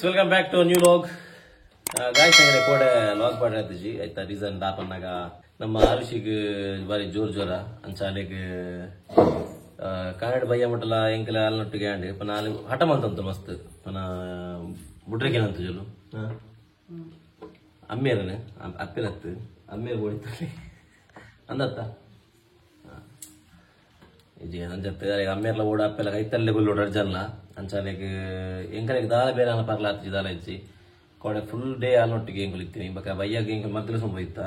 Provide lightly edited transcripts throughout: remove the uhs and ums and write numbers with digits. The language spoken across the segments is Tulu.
Welcome back to new vlog. Guys, ಅಂಗರೆ ಕೋಡೆ ಲಾಗ್ ಪಾಡ್ರತಿಜಿ ಐತ ರೀಸನ್ ದಾಪನ್ನಾಗ ನಮ್ಮ ಆರುಷಿಗೆ ಬಾರಿ ಜೋರ್ ಜೋರ ಅಂಚಾಲೆಗ್ ಕಾನಡ್ ಬಯ್ಯ ಮಟ್ಟಲ ಎಂಕಲ ಅಲ್ನೊಟ್ಟಿಗೆ ಆಂಡ್ ಪನ ಅಲ್ಲಿ ಹಠ ಮಂತಂತು ಮಸ್ತ್ ಪನ ಬುಡ್ರಿಕೆ ಅಂತ ಜೋಲು ಅಮ್ಮೇರನೆ ಅಪ್ಪಿನತ್ತು ಅಮ್ಮೇರ್ ಓಡಿತಲ್ಲಿ ಅಂದತ್ತ ಇಜಿ ಅಂಜತ್ತೆ ಅಮ್ಮೇರ್ಲ ಓಡ ಅಪ್ಪೆಲ್ಲ ಕೈತಲ್ಲೇ ಗುಲ್ಲು ಅರ್ಜನ್ಲ ಅಂಚಾಲೆಗ್ ಎಂಕಲೆಗ್ ದಾಲ ಬೇರೆ ಪರ್ಲ ಆತಿಜಿ ದಾಲ ಇಜ್ಜಿ ಕೋಡೆ ಫುಲ್ ಡೇ ಆಲ್ನೊಟ್ಟಿಗೆ ಎಂಕುಲು ಇತ್ತೀನಿ ಬೊಕ ಬಯ್ಯಾಗ ಎಂಕಲ್ ಮದ್ದಲು ಸೊಂಬ ಇತ್ತ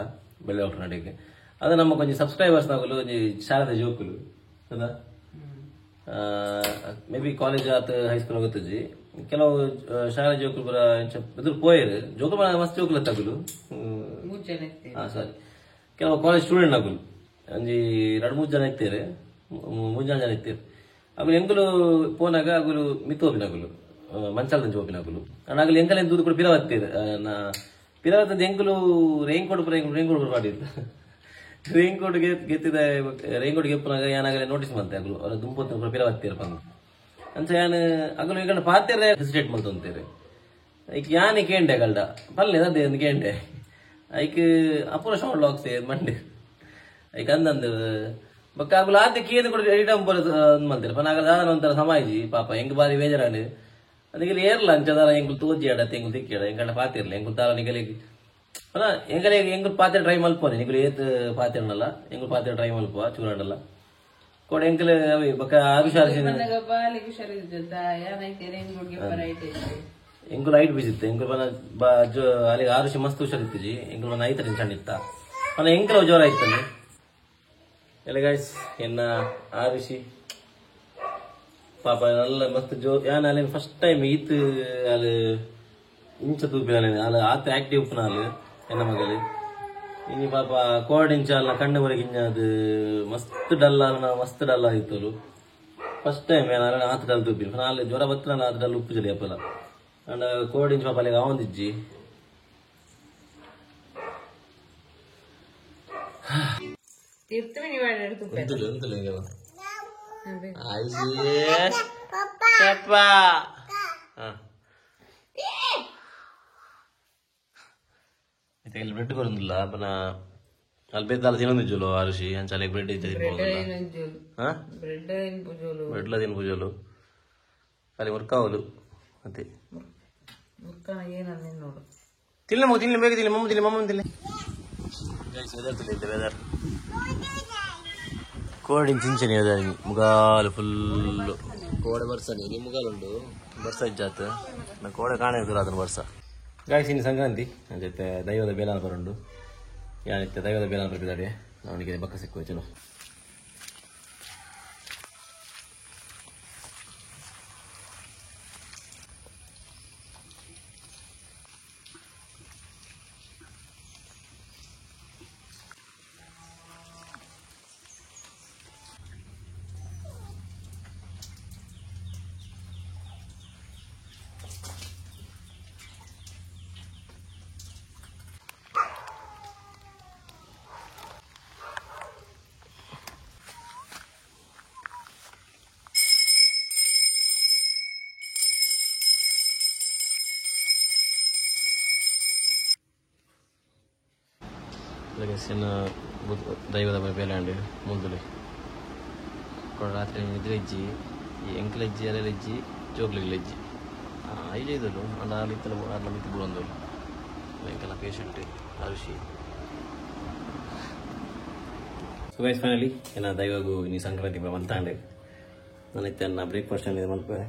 ಬೆಳ್ಳೆ ನಡಿಗೆ ಅದು ನಮ್ಮ ಕೊಂಚ ಸಬ್ಸ್ಕ್ರೈಬರ್ಸ್ ನಗುಲು ಒಂಜಿ ಶಾರದೆ ಜೋಕುಲು ಹೌದಾ ಮೇ ಬಿ ಕಾಲೇಜ್ ಆತ ಹೈಸ್ಕೂಲ್ ಗೊತ್ತುಜಿ ಕೆಲವು ಶಾಲೆ ಜೋಕುಲು ಪೂರ ಎದುರು ಪೋಯರು ಜೋಕುಲು ಮಸ್ತ್ ಜೋಕುಲು ತಗುಲು ಹಾ ಸಾರಿ ಕೆಲವು ಕಾಲೇಜ್ ಸ್ಟೂಡೆಂಟ್ ನಗುಲು ಒಂಜಿ ಎರಡು ಮೂರು ಜನ ಇತ್ತೇರು ಮೂರು ಜನ ಇತ್ತೇರು ಅಗುಲು ಎಂಕುಲು ಪೋನಾಗ ಅಗುಲು ಮಿತ್ತು ಹೋಪಿನಗುಲು ಮಂಚಾಲದಂಚ ಹೋಪಿನಗುಲು ಅಗುಲು ಎಂಕಲ ದೂರು ಕೂಡ ಪಿರವತ್ತೀರು ಪಿರವತ್ತದ ಎಂಕುಲು ರೈನ್ ಕೋಟ್ ಪೂರ ರೈನ್ ಕೋಟ್ ಮಾಡಿತ್ತು ರೈನ್ ಕೋಟ್ ಗೆತ್ತಿದ ರೈನ್ ಕೋಟ್ ಗೆಪ್ಪನಾಗ ಏನಾಗಲೇ ನೋಟಿಸ್ ಮಂತೆ ಅಗುಲು ಅವರ ದುಂಪೊತ್ತು ಪೂರ ಪಿರವತ್ತೀರ ಪಂದು ಅಂಚ ಯಾನ್ ಅಗುಲು ಈಗ ಪಾತೆರೆ ಹೆಸಿಟೇಟ್ ಮಲ್ತೊಂತೇರು ಐಕ್ ಯಾನೆ ಕೇಂಡೆ ಗಲ್ಡ ಪಲ್ಲೆ ಅದೇ ಒಂದು ಕೇಂಡೆ ಐಕ್ ಅಪೂರ ಶಾರ್ಟ್ ಲಾಕ್ಸ್ ಮಂಡೆ ಐಕ್ ಅಂದಂದು ಬೊಕ್ಕ ಅಗುಲು ಆತೆ ಕೇಂದ್ರ ಕೂಡ ಎಡಿಟ್ ಮಲ್ತೇರು ಪನ ಆಗಲ ದಾದನ ಒಂಥರ ಸಮಾಜಿ ಪಾಪ ಹೆಂಗ್ ಬಾರಿ ಬೇಜಾರಾಂಡ್ ಅದಕ್ಕೆ ಏರ್ಲ ಅಂಚದಾರ ಎಂಕುಲು ತೋಜಿ ಆಡ ಎಂಕುಲು ತಿಕ್ಕಿಡ ಎಂಕಂಡ ಪಾತಿರ್ಲ ಎಂಕುಲು ತಾರ ನಿಗಲಿಗೆ ಪನ ಎಂಕಲೆ ಎಂಕುಲು ಪಾತ್ರೆ ಟ್ರೈ ಮಲ್ಪೋನೆ ನಿಗುಲು ಏತ್ ಪಾತಿರ್ನಲ್ಲ ಎಂಕುಲು ಪಾತ್ರೆ ಟ್ರೈ ಮಲ್ಪ ಚೂರಾಂಡಲ್ಲ ಕೋಡೆ ಎಂಕಲು ಅವೆ ಬೊಕ್ಕ ಆರುಷಾರ್ ಎಂಕುಲು ಐಟ್ ಬಿಸಿತ್ತು ಎಂಕುಲು ಪನ ಅಲ್ಲಿಗೆ ಆರುಷಿ ಮಸ್ತ್ ಹುಷಾರಿತ್ತಿಜಿ ಎಂಕುಲು ಪನ ಐತ ಟೆನ್ಷನ್ ಇತ್ತ ಪನ ಎಂಕಲ ಜೋರ ಆಯ್ತಲ್ಲಿ ಎಲ್ಲ ಗಾಯ್ಸ್ ಎನ್ನ ಆರುಷಿ ಪಾಪ நல்ல ಮಸ್ತ್ ಜೋ ಯಾನ್ ಅಲ್ಲಿ ಫಸ್ಟ್ ಟೈಮ್ ಈತ್ ಅಲ್ಲಿ ಇಂಚ ತೂಪಿನ ಅಲ್ಲಿ ಆತ ಆಕ್ಟಿವ್ ಉಪ್ಪುನಾಲ್ ಎನ್ನ ಮಗಲು ಇನಿ ಪಾಪ ಕೋಡ್ ಇಂಚ ಅಲ್ಲ ಕಣ್ಣು ಹೊರಗೆ ಇಂಚ ಅದು ಮಸ್ತ್ ಡಲ್ ಮಸ್ತ್ ಡಲ್ ಆಗಿತ್ತು ಫಸ್ಟ್ ಟೈಮ್ ಏನಾರ ಆತ ಡಲ್ ತೂಪಿನ ಅಲ್ಲಿ ಜ್ವರ ಬತ್ತಿನ ಆತ ಡಲ್ ಉಪ್ಪು ಜಲಿ ಅಪ್ಪಲ ಅಂಡ್ ಕೋಡ್ ಇಂಚ ಪಾಪ ಅಲ್ಲಿಗೆ ಅವಂದಿಜ್ಜಿ ಬ್ರೆಡ್ ಕೊರೊಂದಿಲ್ಲ ಪನ ಅಲ್ಲಿ ಬೇದಾಲ ತಿನ್ನೊಂದಿಜ್ಜುಲು ಆರುಷಿ ಅಂಚಾಲೆ ಬ್ರೆಡ್ ಇದ್ದ ಬ್ರೆಡ್ಲ ತಿನ್ಪುಜೋಲು ಅಲ್ಲಿ ಮುರ್ಕಾವಲು ಮತ್ತೆ ತಿನ್ಲೆ ಮಗು ತಿನ್ಲಿ ಬೇಗ ತಿನ್ಲಿ ಮಮ್ಮ ತಿನ್ಲಿ ಮಮ್ಮ ತಿನ್ಲಿ ವೆದರ್ ತಿನ್ಲಿ ವೆದರ್ ಕೋಡಿನ ಚಿಂಚನೆ ವೆದರ್ ಮುಗಾಲು ಫುಲ್ಲು ಕೋಡೆ ಬರ್ಸನೆ ನಿಮ್ಮ ಮುಗಾಲುಂಡು ಬರ್ಸ ಇಜ್ಜಾತ ಕೋಡೆ ಕಾಣೆ ಅದನ್ನು ಬರ್ಸ ಗಾಯ್ಸ್ ಇನ್ನು ಸಂಕ್ರಾಂತಿ ಜೊತೆ ದೈವದ ಬೇಲಾನ ಬರುಂಡು ಯಾನಿತ್ತೆ ದೈವದ ಬೇಲಾನ ಬರ್ಪಿದ್ದಾರೆ ಅವನಿಗೆ ಬಕ್ಕ ಸಿಕ್ಕುವ ಚಲೋ ದೈವದ ಬೇಲಾಂಡು ಮುಂದುಲೆ ರಾತ್ರಿ ನಿದ್ರೆ ಇಜ್ಜಿ ಈ ಎಂಕಲ್ ಇಜ್ಜಿ ಅಲೆಲ್ ಇಜ್ಜಿ ಜೋಗ್ಲಿಗ್ಲ ಇಜ್ಜಿ ಐಜೆ ಇದ್ದಲು ಅಂಡ ಅಲ್ಲಿ ಇತ್ತಲ ಅರ್ಲ ಮಿತ್ತು ಬುಡೊಂದು ಎಂಕಲ್ನ ಪೇಷಂಟ್ ಆರುಷಿ. ಸೊ ಗೈಸ್ ಫೈನಲಿ ಏನ ದೈವಗೂ ನೀ ಸಂಕ್ರಾಂತಿ ಮಲ್ತಾಂಡೆ ನಾನು ಇತ್ತೆ ನನ್ನ ಬ್ರೇಕ್ಫಾಸ್ಟ್ అనేది ಮಲ್ಪೆ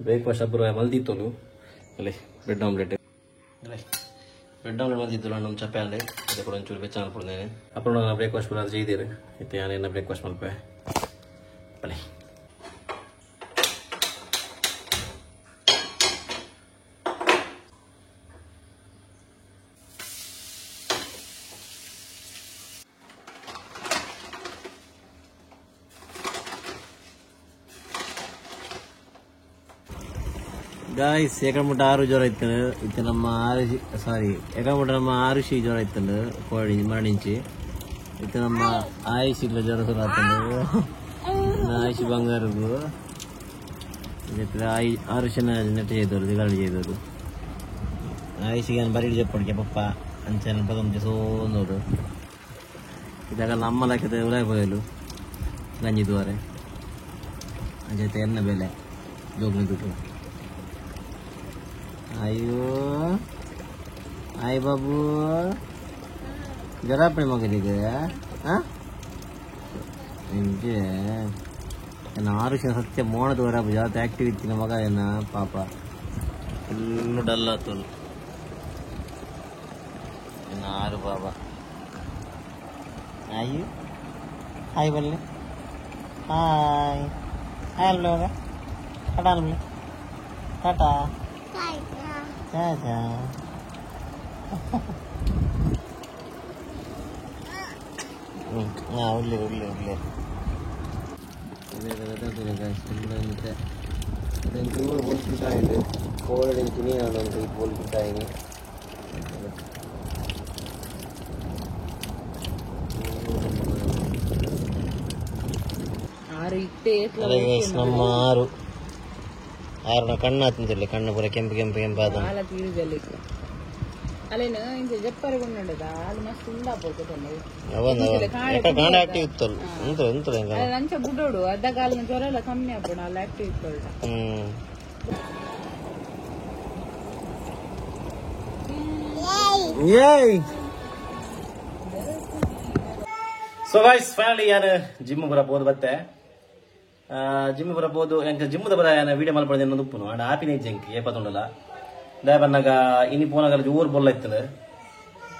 ಬ್ರೇಕ್ಫಾಸ್ಟ್ ಅಬ್ಬರು ಮಲ್ದಿತ್ತೋಲು ಅಲ್ಲೇ ಬ್ರೆಡ್ ಆಮ್ಲೆಟ್ ಅಲ್ಲೇ ಬ್ರೆಡ್ ಆಮ್ಲೆಟ್ ಮಲ್ದಿತ್ತಲ್ಲ ನಮ್ಮ ಚಪ್ಪೆ ಅಂಡೆ ಅದೇ ಕೂಡ ಒಂಚೂರು ಬೆಚ್ಚ ಅನ್ಕೊಡ್ದೇನೆ ಅప్పుడు ನಾನು ಬ್ರೇಕ್ಫಾಸ್ಟ್ ಕೂಡ ചെയ്തೇರು ಇತ್ತೆ ನಾನು ಬ್ರೇಕ್ಫಾಸ್ಟ್ ಮಲ್ಪೆ ಬನ್ನಿ. ಗಾಯ್ಸ್ ಏಕಮುಟ್ಟ ಆರು ಜ್ವರ ಇತ್ತು ಇತ್ತು ನಮ್ಮ ಆರುಷಿ ಸಾರಿ ಏಕಮುಟ್ಟ ನಮ್ಮ ಆರುಷಿ ಜ್ವರ ಇತ್ತು ಕೋಡಿ ಮರಣಿಂಚಿ ಇತ್ತು ನಮ್ಮ ಆಯುಷ್ ಜ್ವರ ಶುರು ಆಗ್ತದೆ ಆಯುಷ್ ಬಂಗಾರದು ಆರುಷಿನ ನೆಟ್ ചെയ്തವರು ದಿಗಾಳಿ ചെയ്തವರು. ಆಯುಷಿಗೆ ಬರೀ ಜಪ್ಪಡಿಗೆ ಪಪ್ಪ ಅಂಚೆ ಪದೊಂದು ಸೋನೋಡು ಇದಾಗ ನಮ್ಮ ಲೆಕ್ಕದ ಉರಾಯ ಪೋಯಲು ಗಂಜಿ ದುವಾರೆ ಅಂಚೆ ಎನ್ನ ಬೆಲೆ ಜೋಗ್ನ ಬಿಟ್ಟು ಅಯ್ಯೋ ಆಯ್ ಬಾಬು ಜರಾಪಣಿ ಮಗನಿಗೆ ಹಾಂ ಇಂಚೆ ನನ್ನ ಆರುಷ ಸತ್ಯ ಮೋಣದ ವರ ಜಾಸ್ತಿ ಆಕ್ಟಿವ್ ಇತ್ತಿನ ಮಗ ಏನ ಪಾಪ ಫುಲ್ಲು ಡಲ್ ಆತು ಇನ್ನು ಆರು ಬಾಬಾ ಆಯು ಹಾಯ್ ಬಲ್ಲೆ ಹಾಯ್ ಹಾಯ್ ಅಲ್ಲ ಮಗ ಟಾಟಾ ಅಲ್ಲ ಟಾಟಾ ಟಾಟಾ ಹಾಂ ಉಳ್ಳಿ ಉಳ್ಳಿ ಉಳ್ಳಿ ನಮ್ಮ ಆರು ಆರು ಕಣ್ಣು ಆತಂತಿಲ್ಲ ಕಣ್ಣು ಪೂರ ಕೆಂಪು ಕೆಂಪು ಕೆಂಪು ಆದ ಸೊ ಗೈಸ್ ಫೈನಲಿ ಯಾರು ಜಿಮ್ ಬರಬಹುದು ಬತ್ತೆ ಜಿಮ್ ಬರಬಹುದು ಜಿಮ್ ಬರ ವಿಡಿಯೋ ಮಲ್ಪಡ ಉಪ್ಪುನು ಅಂಡ್ ಆಪಿನ ಜಂಕ್ ಏಪತ್ತುಂಡಲ್ಲ ದಯ ಬನ್ನಾಗ ಇನಿ ಪೋನಾಗ ಜೋರು ಬೊಲ್ಲ ಇತ್ತಂದು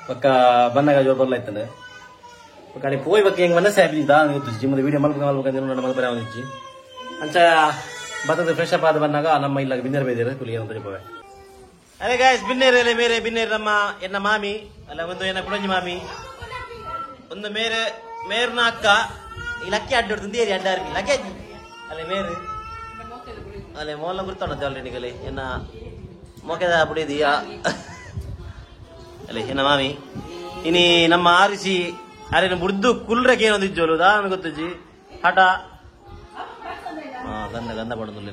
ಪಕ್ಕ ಬನ್ನಾಗ ಜೋರು ಬೊಲ್ಲ ಇತ್ತಂದು ಪಕ್ಕ ಅಲ್ಲಿ ಪೋಯ್ ಬಕ್ಕ ಹೆಂಗೆ ಮನಸ್ಸು ಹ್ಯಾಪಿ ದಾ ಗೊತ್ತು ಜಿಮ್ಮದ ವಿಡಿಯೋ ಮಲ್ಪ ಮಲ್ಪ ಮಲ್ಪರೆ ಅವನಿಜ್ಜಿ ಅಂಚ ಬತ್ತದ ಫ್ರೆಶ್ ಅಪ್ ಆದ ಬನ್ನಾಗ ನಮ್ಮ ಇಲ್ಲ ಬಿನ್ನೇರು ಬೈದಿರ ಕುಲಿ ಅಂತ ಪೋವೆ ಅರೆ ಗಾಯ್ಸ್ ಬಿನ್ನೇರು ಅಲ್ಲ ಮೇರೆ ಬಿನ್ನೇರು ನಮ್ಮ ಎನ್ನ ಮಾಮಿ ಅಲ್ಲ ಒಂದು ಎನ್ನ ಕುಡಂಜಿ ಮಾಮಿ ಒಂದು ಮೇರೆ ಮೇರ್ನ ಅಕ್ಕ ಈ ಲಕ್ಕಿ ಅಡ್ಡ ಹೊಡ್ದು ಅಡ್ಡ ಲಕ್ಕಿ ಅಜ್ಜಿ ಅಲ್ಲೇ ಮೇರು ಅಲ್ಲೇ ಮೋಲ ಗುರ್ತಾಣ ಆಲ್ರೆಡಿ ಕಲೆ ಎನ್ನ ಮೊಕೆದ ಬಿಡಿದೀಯಾ ಅಲ್ಲೇ ಎನ್ನ ಮಾಮಿ ಇನಿ ನಮ್ಮ ಆರಿಸಿ ಅರೆ ಬುಡ್ದು ಕುಲ್ರಕ್ಕೆ ಏನೊಂದು ಇಜ್ಜೋಲು ದಾನ ಗೊತ್ತಜ್ಜಿ ಹಠ ಹಾ ಗಂಧ ಗಂಧ ಪಡೋದಿಲ್ಲ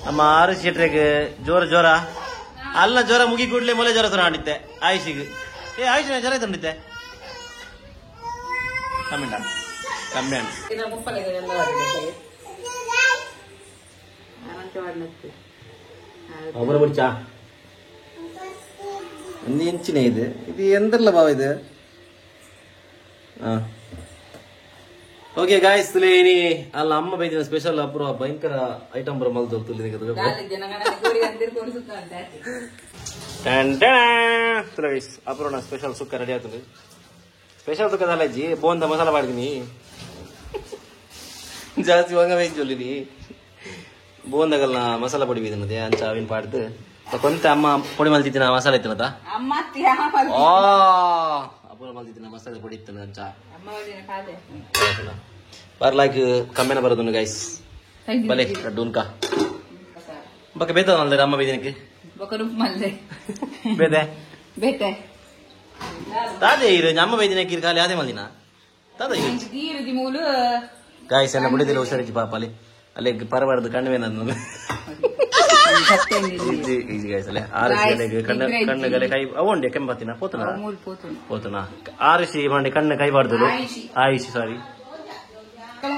ನಮ್ಮ ಆರಿಸಿ ಶೆಟ್ರಿಗೆ ಜೋರ ಜೋರ ಅಲ್ಲ ಜ್ವರ ಮುಗಿ ಕೂಡ್ಲೆ ಮೊಲೆ ಜ್ವರ ಸುರ ಆಡಿದ್ದೆ ಆಯುಷಿಗೆ ಏ ಆಯುಷ್ ಜ್ವರ ತಂಡಿದ್ದೆ ಕಮ್ಮಿಂಡ ಕಮ್ಮಿ ಅವರ ಬಿಡ್ಚಾ ಒಂದು ಇಂಚಿನ ಇದು ಇದು ಎಂದ್ರಲ್ಲ ಬಾವ ಇದು ಓಕೆ ಗಾಯ್ಸ್ ತುಲೇನಿ ಅಲ್ಲ ಅಮ್ಮ ಬೈದಿನ ಸ್ಪೆಷಲ್ ಅಪೂರ್ವ ಭಯಂಕರ ಐಟಮ್ ಬರ ಮಲ್ದು ತುಲಿ ಗೈಸ್ ಅಪೂರ್ವ ಸ್ಪೆಷಲ್ ಸುಕ್ಕ ರೆಡಿ ಆಗ್ತದೆ ಸ್ಪೆಷಲ್ ಸುಕ್ಕ ಅಜ್ಜಿ ಬೋಂದ ಮಸಾಲ ಮಾಡ್ತೀನಿ ಜಾಸ್ತಿ ವಾಂಗ ಬೇಯಿಸೊಲ್ಲಿನಿ ಬೋಂದಗಲ್ಲ ಮಸಾಲ ಪೊಡಿ ಬೀದನದೆ ಅಂಚ ಅವಿನ ಪಾಡ್ದು ಕೊಂತ ಅಮ್ಮ ಪೊಡಿ ಮಲ್ತಿತ್ತಿನ ಮಸಾಲೆ ಇತ್ತನದ ಅಪೂರ್ವ ಮಲ್ತಿತ್ತಿನ ಮಸಾಲೆ ಪೊಡಿ ಇತ್ತನ ಅಂಚ ಬರ್ಲಾಕ್ ಕಮ್ಮಿನ ಬರೋದು ಗೈಸ್ ಬಲೆ ಡೂನ್ಕ ಬಕ್ಕ ಬೇತ ಮಲ್ದೆ ಅಮ್ಮ ಬೀದಿನಕ್ಕೆ ಬೇತೆ ಬೇತೆ ತಾದೇ ಇರು ಅಮ್ಮ ಬೈದಿನ ಖಾಲಿ ಅದೇ ಮಲ್ದಿನ ತಾದ ಗಾಯ್ಸ್ ಎಲ್ಲ ಬಿಡಿದಿಲ್ಲ ಹುಷಾರಿಜ್ಜಿ ಪಾಪ ಅಲ್ಲಿ ಅಲ್ಲಿ ಪರಬಾರದು ಕಣ್ಣುವೆ ನನ್ನ ಈಜಿ ಗಾಯ್ಸ್ ಅಲ್ಲೇ ಆರಿಸಿ ಕಣ್ಣು ಕಣ್ಣುಗಲೆ ಕೈ ಅವು ಕೆಂಪತ್ತಿನ ಪೋತನ ಪೋತನ ಆರಿಸಿ ಮಾಡಿ ಕಣ್ಣು ಕೈ ಬಾರ್ದು ಆಯಿಸಿ ಸಾರಿ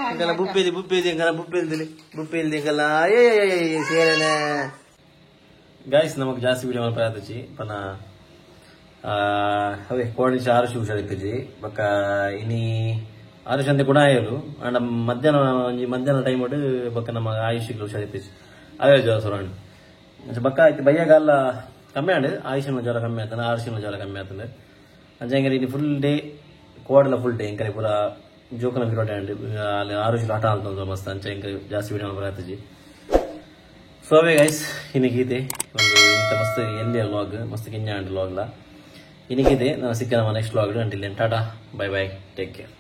ಇಂಕಲ್ಲ ಬುಪ್ಪೇದಿ ಬುಪ್ಪೇದಿ ಇಂಕಲ್ಲ ಬುಪ್ಪೇಲ್ದಿಲಿ ಬುಪ್ಪೇಲ್ದಿ ಇಂಕಲ್ಲ ಏ ಸೇರೇನೆ ಗಾಯ್ಸ್ ನಮಗೆ ಜಾಸ್ತಿ ವಿಡಿಯೋ ಮಲ್ಪ ಪನ ಅವೇ ಕೋಣಿಚ ಆರುಷಿ ಹುಷಾರಿತ್ತಜಿ ಬೊಕ್ಕ ಇನಿ ಆರುಷ್ ಅಂತೆ ಗುಣ ಆಯಲು ಅಂಡ ಮಧ್ಯಾಹ್ನ ಒಂಜಿ ಮಧ್ಯಾಹ್ನ ಟೈಮ್ ಬೊಕ್ಕ ನಮ್ಮ ಆಯುಷಿಗೆ ಹುಷಾರಿತ್ತಜಿ ಅವೇ ಜ್ವರ ಸುರಾಂಡ್ ಬೊಕ್ಕ ಇತ್ತೆ ಬಯ್ಯಾಗ ಅಲ್ಲ ಕಮ್ಮಿ ಆಂಡ್ ಆಯುಷಿನ ಜ್ವರ ಕಮ್ಮಿ ಆತನ ಆರುಷಿನ ಜ್ವರ ಕಮ್ಮಿ ಆತಂದೆ ಅಂಚ ಎಂಕರೆ ಇನಿ ಫುಲ್ ಡೇ ಕೋಡಲ ಫುಲ್ ಡೇ ಎಂಕರೆ ಪೂರ ಜೋಕನ ಬಿರೋಟೆ ಆಂಡ್ ಅಲ್ಲಿ ಆರುಷಿ ಹಠ ಅಂತ ಮಸ್ತ್ ಅಂಚ ಎಂಕರೆ ಜಾಸ್ತಿ ವಿಡಿಯೋ ಬರತ್ತಜಿ ಸೊ ಅವೇ ಗೈಸ್ ಇನ್ನಿಗಿದೆ ಒಂದು ಇಂಥ ಮಸ್ತ್ ಎಲ್ಲಿ ಲಾಗ್ ಮಸ್ತ್ ಕಿಂಜ ಆಂಡ್ ಲಾಗ್ಲ ಇನ್ನಿಗಿದೆ ನಾನು ಸಿಕ್ಕ ನಮ್ಮ next vlog. Until then tata bye bye take care.